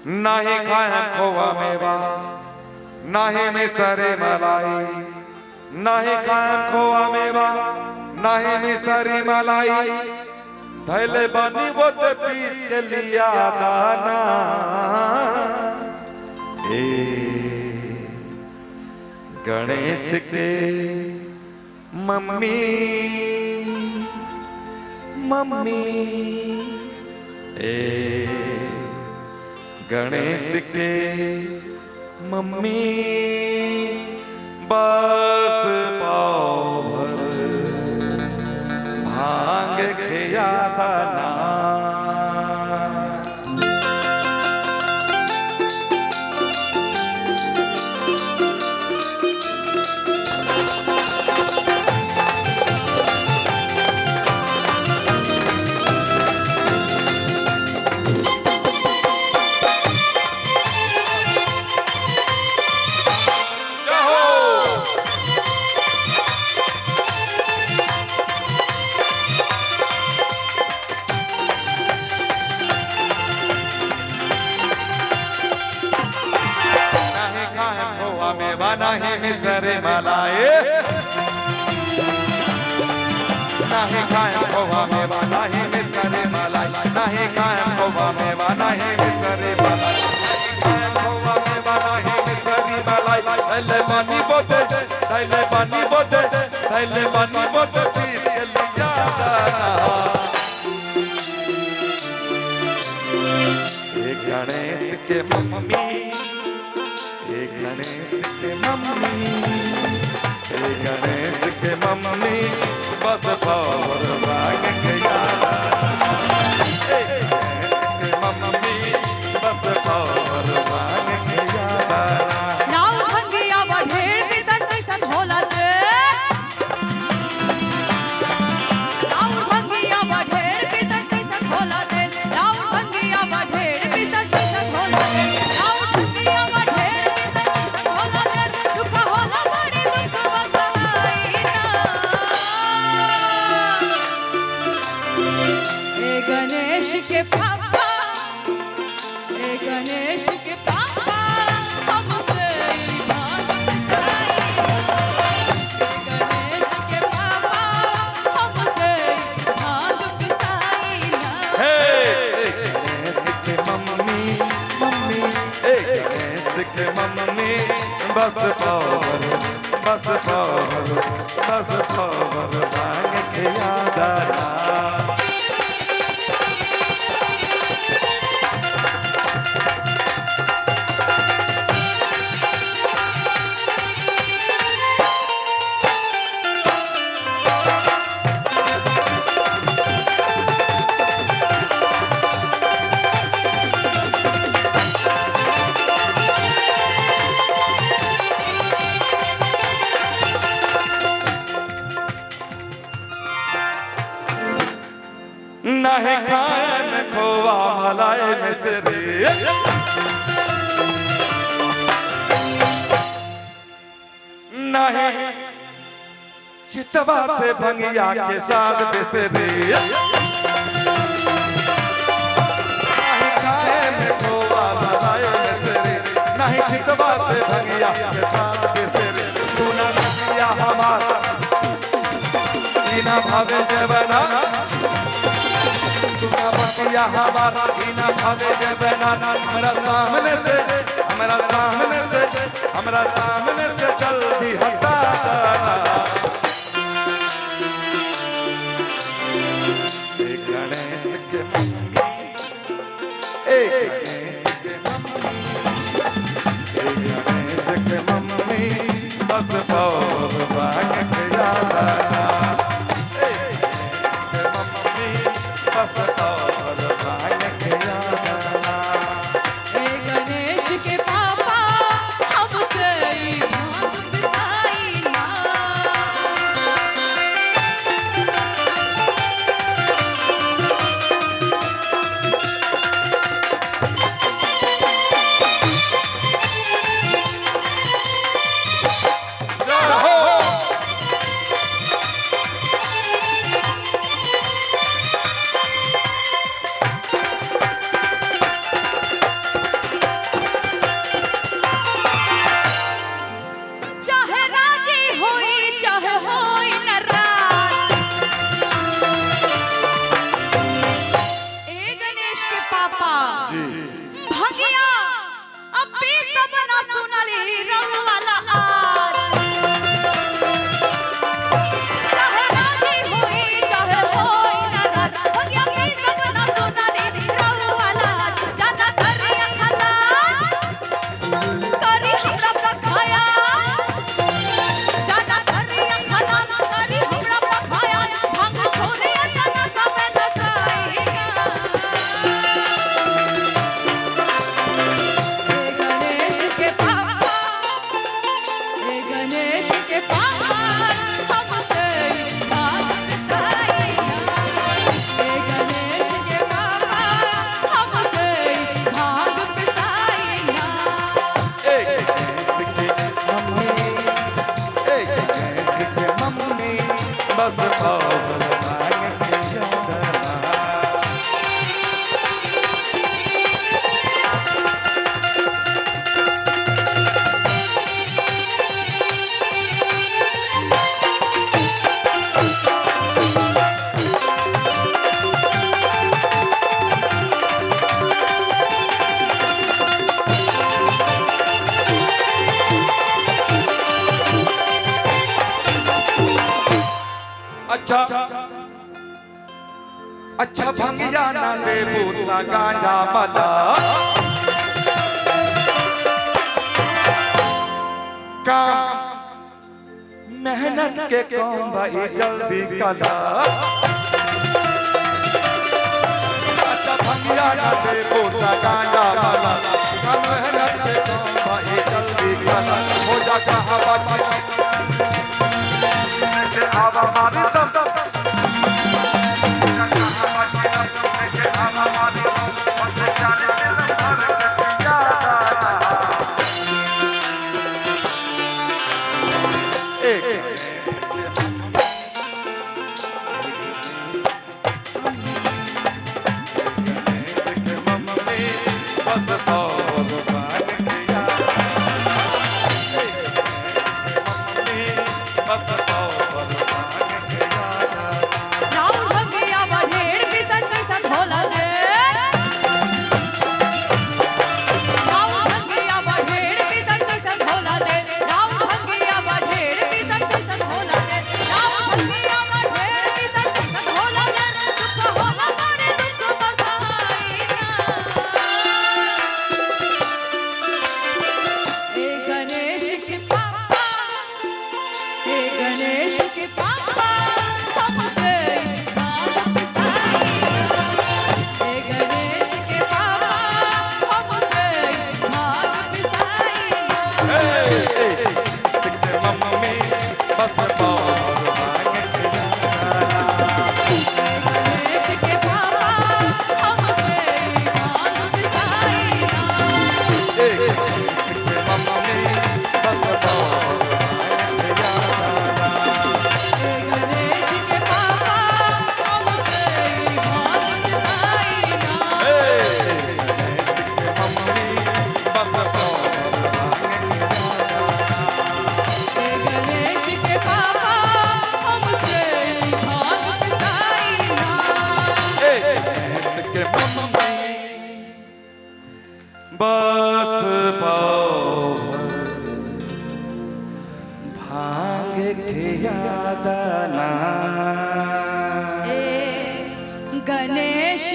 नाही खाए खोवा मेवा, नाही मिसरी मलाई, नाही खाए खोवा मेवा, नाही मिसरी मलाई, धैले बनी वो ते पीस के लिया दाना। ए गणेश के मम्मी मम्मी, ए गणेश के मम्मी, बस पाव भर भांग खिया दाना। नाही खाए खोवा मेवा, नाही मिसरी मलाई, नाही खाए खोवा मेवा, नाही मिसरी मलाई, नाही खाए खोवा मेवा, नाही मिसरी मलाई, नाही खाए खोवा मेवा, नाही मिसरी मलाई, धैले पानी बोते, धैले पानी बोते, धैले पानी बोते पीस के लिया दाना। ए गणेश के मम्मी, ए गणेश के मम्मी, ए गणेश के मम्मी, बस पावर भाग के यारा। ए गणेश के मम्मी, बस पावर भाग के यारा। राव भंगिया ढेर पिसन कैसन होला ते, राव भंगिया ढेर पिसन कैसन होला ते, राव भंगिया ढेर पिसन कैसन होला ते, राव भंगिया ढेर पिसन कैसन होला ते, दुख होला बड़ी दुख बसाई ना। ए गणेश के पापा, ए गणेश के पापा, हमसे ई भांग पिसाई ना। ए गणेश के पापा, हमसे ई भांग पिसाई ना। हे ए गणेश के मम्मी मम्मी, ए गणेश के मम्मी, बस पावर, बस पावर, बस पावर भाग के यारा। नहीं खाए में खोवा मलाई मिसरी, नहीं चितवा से भंगिया के साथ बिसरी, नहीं खाए में खोवा मलाई मिसरी, नहीं चितवा से भंगिया के साथ बिसरी, तू ना भंगिया हमार ना भावे जबना, तू ना बतिया हमार ना भावे जबना, हमरा सामने से, हमरा सामने से, हमरा सामने से जल्दी हटा दाना। ए गणेश के मम्मी, ए गणेश के मम्मी, ए गणेश के मम्मी, बस पावर भाग के यारा। ए गणेश के मम्मी, बस पावर भाग के यारा। ए गणेश के पापा, हमसे ई भांग पिसाई ना। अब भी सब ना सुनली रउवाला आज। चाहे राजी होई चाहे होई नाराज, भंगिया पी सब ना सुनली रउवाला आज। जाना करिया खला करी हमरा पखाया, जाना करिया खला करी हमरा पखाया, भांग छोड़े तना समय नसाईगा। हे गणेश के पापा, हे गणेश के पापा, हमसे भाग पिसाइया। हे गणेश के पापा, हमसे भाग पिसाइया। एक गणेश के मम्मी, एक गणेश के मम्मी, बस पावर भांग के यादना। अच्छा अच्छा भंगिया ना दे बूता गांजा मला काम मेहनत के कौन भाई जल्दी कला। अच्छा भंगिया ना दे बूता गांजा मला काम मेहनत के कौन भाई जल्दी कला। हो जा कहाँ बाजी आवा मारी दम बस और भाग बस और भाग राम भंगिया बढ़ेर पिसत पिसत होला दे। राम भंगिया बढ़ेर पिसत पिसत होला दे। राम भंगिया बढ़ेर पिसत पिसत होला दे। राम भंगिया बढ़ेर पिसत पिसत होला दे। दुख हो हमारे दुख बसाइना। हे गणेश के पापा, हे गणेश के पापा, हमसे भाग पिसाइया। हे गणेश के पापा, हमसे भाग पिसाइया। मम्मी बस और भाग हे गणेश के पापा, हमसे भाग पिसाइया। मम्मी बस और हे गणेश के पापा, हमसे भाग पिसाइया। मम्मी बस हे गणेश के पापा, हमसे भाग पिसाइया। बस पावर भांग के यादना। ए गणेश